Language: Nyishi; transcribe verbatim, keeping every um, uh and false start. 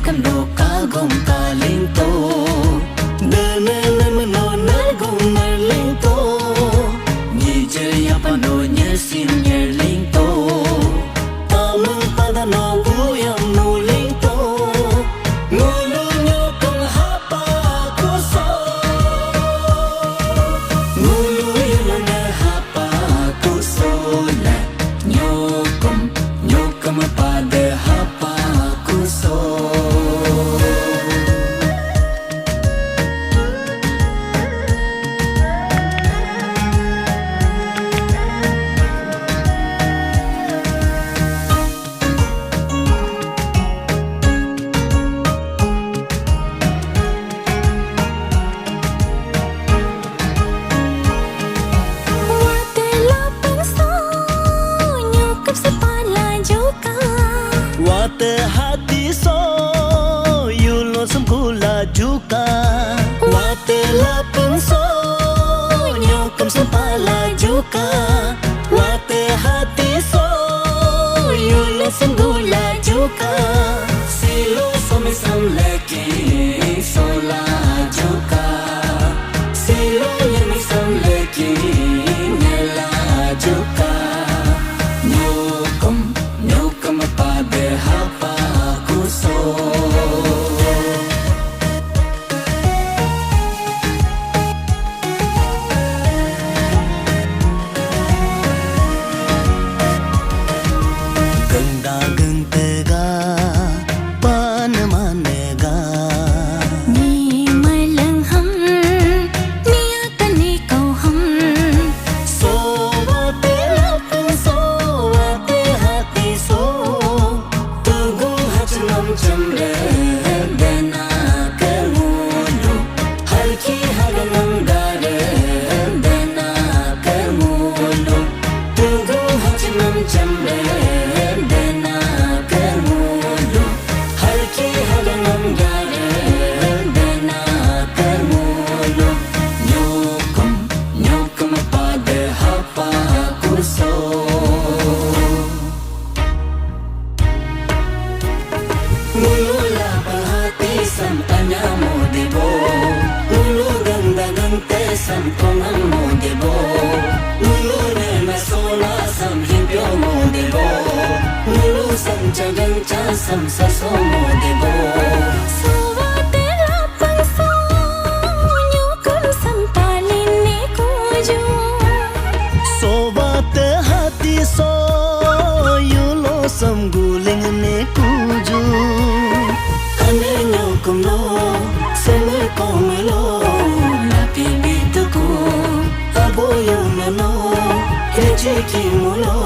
Kendo kagum kalingto, dene nemeno nergum nerlingto, nyijer yapano nyersim nyerlingto, tamang padano buyam nulingto, ngulu nyokong hapa kuso, ngulu yulunge hapa kuso le, nyokom, nyokom pade hapa kuso. Wate lapang so, nyokap sepala juka. Wate hati so, yulo semkula juka. Wate lapang so, nyokap sepala juka. Wate hati so, yulo semkula juka. Silo somi samlek Sola juka, silo nyemi samleki nyela juka, nyokom, nyokom pade hapa kuso. Gengda gengtega, panemanega. Ni maleng ham, ni atan ni kau ham. Sowate lapeng, sowate hati so. Tugung hacnam chamre dena ke mulu. Harki haganam dare dena ke mulu. Tugung hacnam chamre dena ke mulu. Harki haganam dare dena ke mulu. Nyokom, nyokom pade hapa kuso. Ngulu la pahati sam anya mo debo. Ngulu ganda gante sam kongang mo debo. Ngulu ne masona sam himpyo mo debo. Ngulu sam chagan cha sam saso mo debo. Sowate lapang so, nyokam sam palin ne kuju. Sowate hati so, yulo sam guling ne kuju. Ane nyokum lo, seme kome lo, lapi bituku, aboyo nano, kechi kimulo,